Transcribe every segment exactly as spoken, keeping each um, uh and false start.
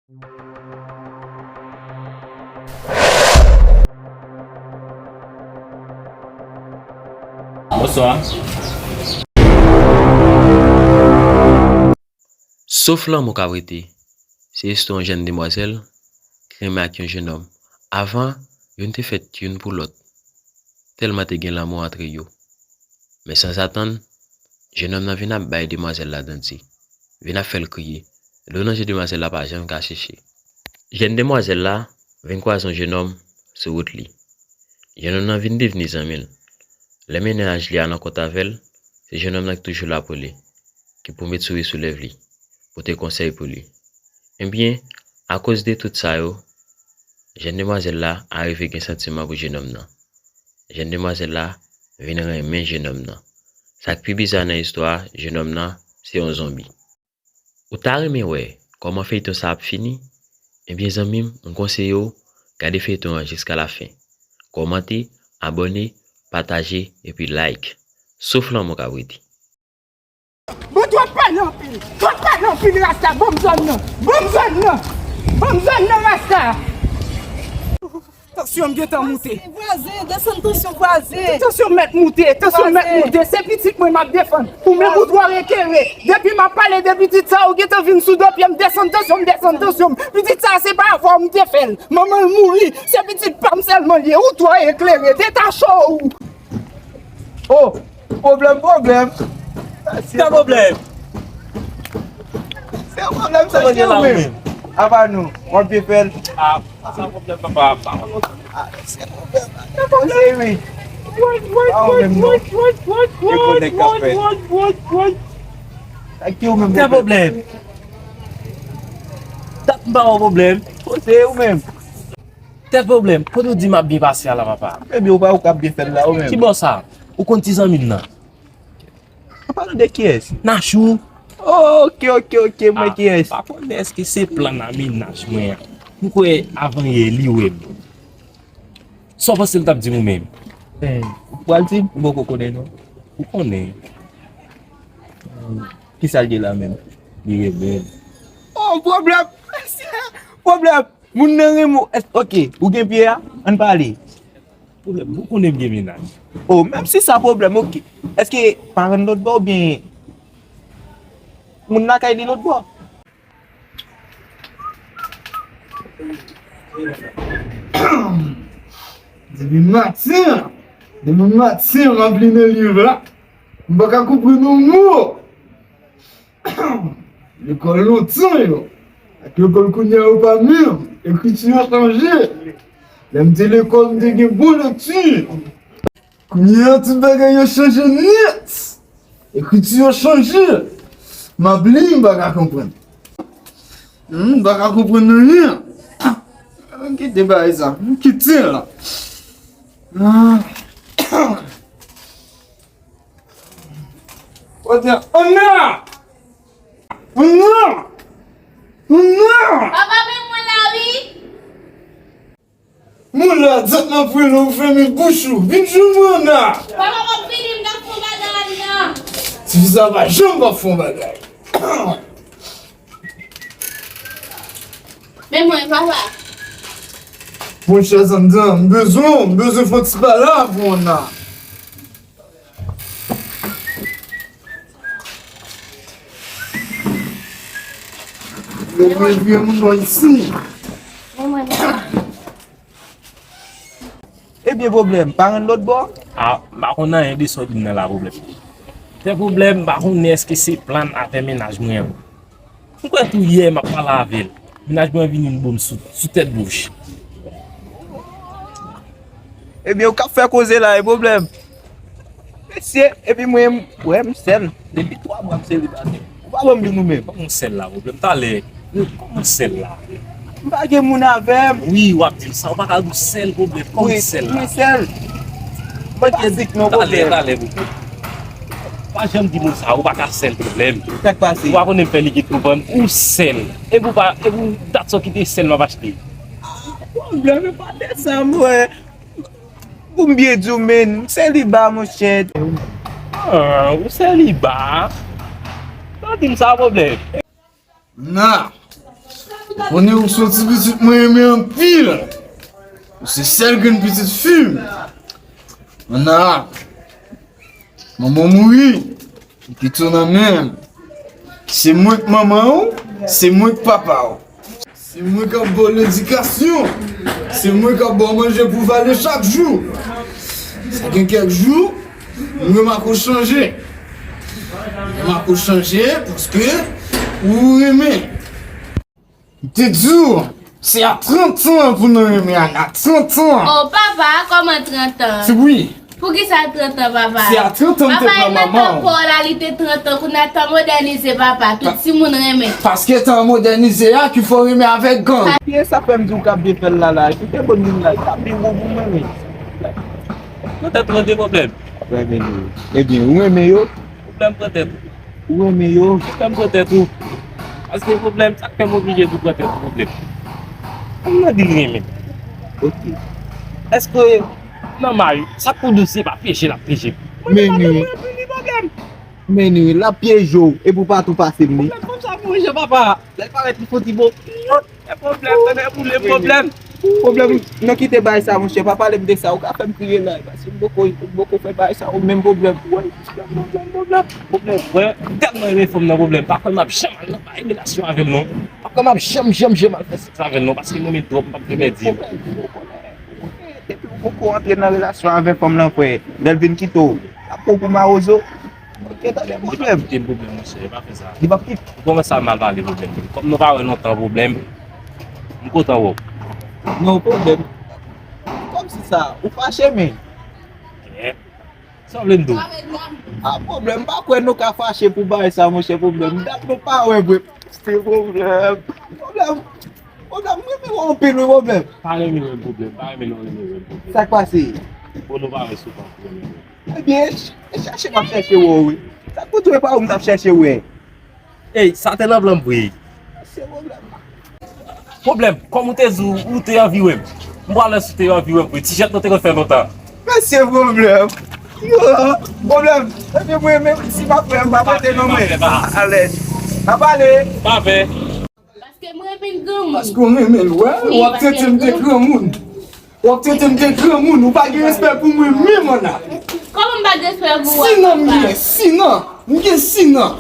Bonswa. Sof lanmou k ap rete, se istwa yon jèn demwazèl ki renmen ak yon jèn òm. Avan, youn te fèt youn pou lòt, tèlman te gen lanmou antre yo. Men sanzatann, jèn òm nan vin ap bay demwazèl la dandi, vin ap fè l kriye. Dlo nan je demwazèl la pa janm ka seche. Jèn demwazèl la vin kwaze yon jèn òm sou wout li. Jèn òm nan vin devni zanmi l. Lè mennaj li al nan kont avè l, se jèn òm nan ki toujou la pou li, ki pou met souri sou lèv li, pote konsèy pou li. Ebyen, akoz de tout sa yo, jèn demwazèl la arive gen santiman pou jèn òm nan. Jèn demwazèl la vin renmen jèn òm nan. Sa k pi biza nan istwa a, jèn òm nan se yon zonbi. Ou ta renmen wè kòman feyton sa ap fini? Ebyen zanmi m, m konseye w gade feyton an jiska lafen. Kòmante, abòne, pataje epi like. Sof lanmou k ap rete. Bon, twòp pale anpil. Twòp pale anpil, Rasta. Ban m zòn nan. Ban m zòn nan. Ban m zòn nan, Rasta. Tansyon m gentan moute. Vwazen, desann tansyon vwazen. Tansyon mèt moute, tansyon mèt moute. Se pitit mwen m ap defann. Ou menm ou twò eklere. Depi m ap pale de pitit sa, ou gentan vin sou do pye m. Desann tansyon m, desann tansyon m. Pitit sa, se pa avè w m te fè l. Manman l mouri. Se pitit pa m sèlman l ye. Ou twò eklere. Detache w. Oh, pwoblèm, pwoblèm. Sa pwoblèm. Se yon pwoblèm sa ki ou menm. Apa nou, w ap byen fè l. Ah, sa pwoblèm papa. Ah, se pwoblèm. Se pwoblèm wi. Pa ou menm non. Yo konnen k ap fèt. Sa ki ou menm. Sa pwoblèm. Dat m pa wè pwoblèm. Se ou menm. Tèt pwoblèm, kote w di m ap byen pase a la papa? Ebyen, ou pa ou k ap byen fè l la, ou menm. Ki bò sa? Ou konn ti zanmi m nan? An palan de kiyès? Nachou. Oh, ok, ok, ok, m wè kiyès. Ah, m pa konnen èske se plan a mennaj mwen an. M kwè avan yè li wè m. Sa w panse l t ap di m ou menm? Eh, ou pral di m? M poko konnen non. Ou konnen. Kisa l ye la menm? Li rebèl. Oh, pwoblèm! Pwoblèm! Moun nan renmen w. Èske, ok, ou gen pye a? Ann pale. Pwoblèm, ou konnen m gen mennaj. Oh, menm si sa pwoblèm, ok. Èske pa rann lòt bò oubyen moun lakay li lòt bò? Depi maten, depi maten, m ap li nan liv la. M pa ka konprann yon mo. Lekòl lontan yo ak lekòl kounye a yo pa menm. Ekriti yo chanje. Lè m te lekòl, m te gen bon lekti. Kounye a, tout bagay yo chanje nèt. Ekriti yo chanje. M ap li, m pa ka konprann. Hmm, m pa ka konprann anyen. Kite bagay sa. M kite la. Ah. Kote Anna? Anna! Anna! Papa, men mwen la wi. Mwen la, dat m ap rele w, ou fèmen bouch ou. Vin jwenn mwen, Anna! Papa, m ap vini, m t ap fè yon bagay, Anna. Tifi sa pa janm pa fè yon bagay. Men mwen, papa. Monchè Zandan, m bezwen w, m bezwen fè yon ti pale avè w, Anna. Yo revye moun nan isi. Ebyen, pwoblèm, pa rann lòt bò? A, m pa konn anyen de sa w di m nan la, pwoblèm. Se pwoblèm, m pa konnen èske se plan afè mennaj mwen an. M kwè tou yè m ap pale avè l. Mennaj mwen vini m bo m sou, sou tèt bouch. Ebyen, ou k ap fè koze la, e pwoblèm. Mesye, epi mwen, m, wè, m sèl. Depi twa mwa, m selibatè. Ou pa ban m youn ou menm. Kòman w sèl la, pwoblèm? Talè, kòman w sèl la? M pa gen moun avè m. Wi, w ap di m sa, ou pa ka di w sèl, pwoblèm. Kòman w sèl la? Wi, m sèl. Mwen pa sik non, pwoblèm. Talè, talè, pwoblèm. Pa janm di moun sa, ou pa ka sèl, pwoblèm. Sa k pase? Ou pa konnen m fè likid pou vann, ou sèl. Epi ou pa, epi ou dat sa w kite sèl m ap achte. Pwoblèm, e pa de sa, mwen. Pou m byen di w, men, m seliba, monchè. Ah, ou seliba? Sa di m sa, pwoblèm. Nan. Konnen ou se yon ti pitit mwen renmen anpil. Ou se sèl grenn pitit fi m. Ana, manman w mouri, li kite w nan men m. Se mwen k manman w, se mwen k papa w. Se mwen k ap ba w ledikasyon. Se mwen k ap ba w manje pou vale chak jou. Sa gen kèk jou, m remake w chanje. M remake w chanje paske ou renmen. M te di w, se a trant an pou nou renmen Ana, trant an. Oh, papa, kòman trant an? Se wi. Poukisa trant an, papa? Se a trant an m te pran manman w. Papa, e nan tan pa w la, li te trant an, kounye a tan modènize, papa. Tout timoun renmen. Paske tan modènize a ki fè w renmen avèk gang. Kiyès sa fè m di w k ap byen fè l la, la? Kite bon moun la, l t ap byen bon pou mwen, men. Pran tèt ou, gen pwoblèm. Ebyen, ou renmen yo? Pwoblèm, pran tèt ou. Ou renmen yo? Pwoblèm, pran tèt ou. Paske pwoblèm, sa k fè m oblije di w pran tèt ou, pwoblèm? Kòm nan di l renmen. Ok. Èske nan may, sa k pou di w se pa peche l ap peche? Men wi. Men wi, l ap pyeje w, epi w pa tou pase m li. Pwoblèm konsa, manje papa. Lè l parèt, li fon ti bon. E pwoblèm, tande boule pwoblèm. Pwoblèm, nou kite bagay sa, monchè. Pa pale m de sa. Ou ka fè m kriye la. Paske m poko, m poko fè bagay sa. Ou menm pwoblèm. Pwoblèm, pwoblèm, pwoblèm. Pwoblèm, frè. M tèlman renmen fanm nan, pwoblèm. Pa kwè m ap janm al nan bagay relasyon avè l, non. Pa kwè m ap janm, janm, janm al fè sèks avè l, non. Paske m renmen l twòp, m p ap janm pèdi l. Depi ou poko antre nan relasyon avè fanm nan, frè, lè l vin kite w, l ap pran w pou mawozo. Ok, tande pwoblèm. Kite pwoblèm, monchè, pa fè sa. Li p ap kite. Ou kòmanse ap mal pale pwoblèm. Kòm nou pa wè lontan pwoblèm, m kontan wè w. Non, pwoblèm. Kòmsi sa, ou fache, men. Kè. Sa w vle m di w? A, pwoblèm, m pa kwè nou ka fache pou bagay sa, monchè, pwoblèm. Dat nou pa wè, vre. Se pwoblèm. Pwoblèm. Pwoblèm, m renmen wè w anpil, wi, pwoblèm. Pa renmen wè m pwoblèm, pa renmen non renmen wè m pwoblèm. Sa k pase? Bon, nou pa wè souvan pou renmen wè. Ebyen, e ch-, e chache m ap chache wè w, wi. Sa k pou tou e pa ou m t ap chache wè. Ey, sa te nan plan m vre. Se pwoblèm. Pwoblèm, kòm ou te di w, ou te anvi wè m. M pral wè si w te anvi wè m vre. Ti jèt nou te konn fè lontan. Mesye pwoblèm. Yo, pwoblèm. Ebyen mwen menm, si m ap fè, m pa mete non mwen. Alèz. N ap pale. Pa fè. Paske m renmen granmoun. Paske w renmen l, wè. Wi, w ap trete m de granmoun. W ap trete m de granmoun. Ou pa gen respè pou mwen menm, Ana. Kòman m pa gen respè pou ou? Sinan m gen, sinan. M gen sinan.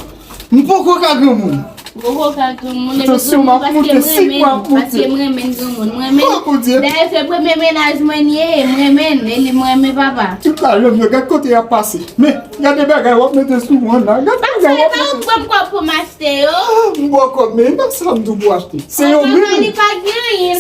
M poko ka granmoun. Poko ka granmoun. Tansyon m ap monte, sik mwen ap monte. Paske m renmen granmoun. M renmen. Oh, Bondye. Dayè, se premye mennaj mwen ye. M renmen l. E li, m renmen papa. Tout la, lè m yo, gad kote y ap pase. Men, gade bagay w ap mete sou mwen la. Gad bagay w ap mete. Pase pa ou pran kòb pou m achte yo. Ah, m ba w kòb, men e pa sa m di w pou achte. Se yo menm.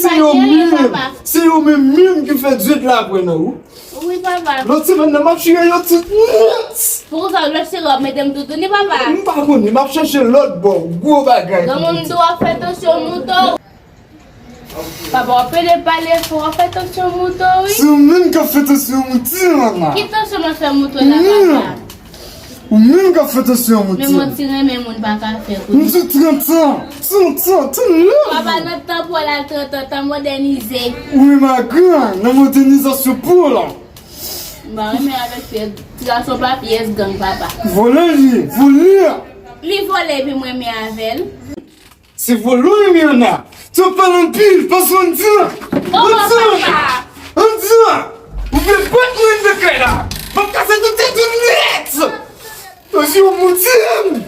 Se yo menm. Se yo menm menm ki fè dwèt la pran nan ou. Wi, papa. Lòt semèn nan, m ap chire yo tout nèt. Poukisa lòt semèn w ap mete m toutouni, papa? M pa konnen, m ap chèche lòt bò, gwo bagay. Granmoun di w ap fè tansyon moute w. Papa, w ap pede pale fò, w ap fè tansyon moute w, wi. Se ou menm k ap fè tansyon moute m, Ana. Ki tansyon m ap fè moute w la, papa? Ou menm k ap fè tansyon moute m. Men manti renmen moun pa ka fè pou li. M di trant an, trant an, trant an. Papa, nan tan pou w al trant an, tan modènize. Ou menm ak gran nan modènizasyon pou w la. M pa renmen avèk pyès, ti gason pa pyès gang, papa. Vòlè l ye, vòlè. Li vòlè epi m renmen avè l. Se vòlè w renmen Ana. Twòp pale anpil, pase w anndan. Oh, papa. Anndan. Ou vle bat mwen anndan kay la. M ap kase tout tèt ou nèt. Mesye, w moute m.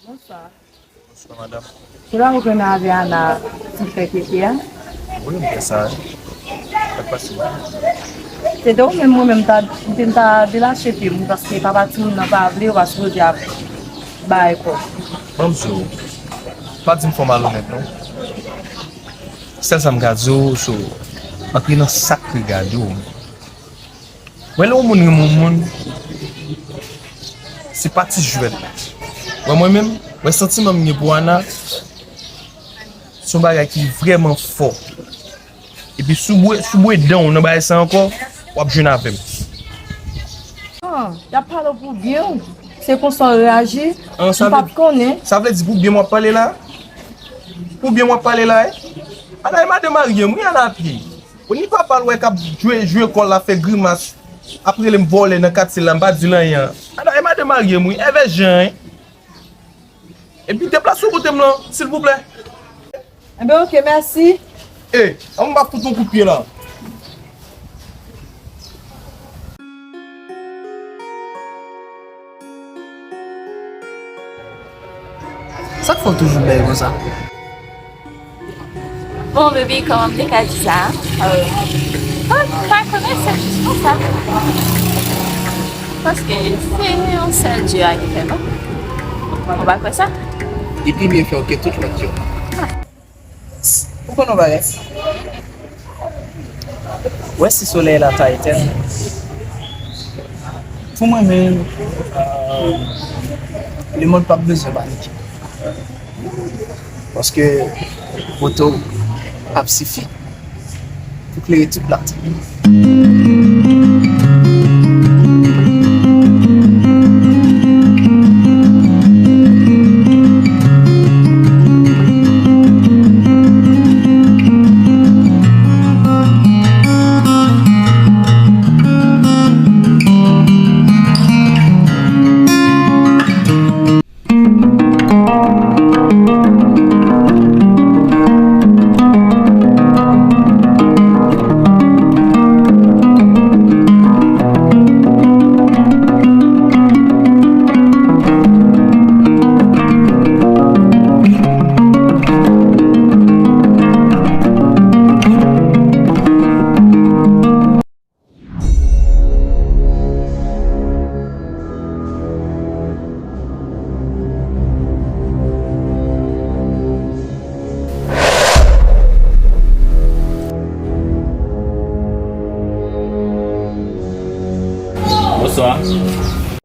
Bonswa. Bonswa, madanm. Se la ou jwenn avè Ana, ti frè Keke a? Wi, m fè sa, wi. Sa k pase? Se te ou menm, mwen menm, m ta, m te, m ta delache pye m, paske papa timoun nan pa vle, paske yo di ap bay kòb. Ban m di w, pa di m fè w malonèt, non. Sèl sa m ka di w, so, antre nan sa k regade w. Wè, lè yon moun renmen yon moun, se pa ti jwèt. Wè, mwen menm, wè, santiman m gen pou Ana, Se yon bagay ki vrèman fò. Epi si w bwè, si w bwè dan w nan bagay sa ankò, w ap jwenn avè m. Ah, y ap pale w pou byen w. Se konsa w reyaji? An, sa M vle, pa t konnen. Sa vle di pou byen m w ap pale la? Pou byen m w ap pale la, wi? Ala e madan marye m, wi, ala pye. Ou ni papa l wè k ap jwe, jwe kò l la, fè grimas, ap rele m vòlè nan katye la, m pa di l anyen an. Ala e madan marye m, wi, èvè jan, wi. Epi deplase w kote m lan, silvouplè. Enben, oke, mèsi. E, an m pa fout yon kout pye la. Sa k fè w toujou bèl konsa? Bon, baby, kòman m te ka di sa? Euh, pa, pa konnen, se jis konsa. Paske se yon sèl Dye a ki fè nou. Ou pa kwè sa? Li pi byen fè w ke tout lòt yo. Ou konn yon bagay? Ou wè si solèy la ta etèn, pou mwen menm, euh, lemonn p ap bezwen panike. Paske bote w ap sifi pou klere tout latè. Bonswa.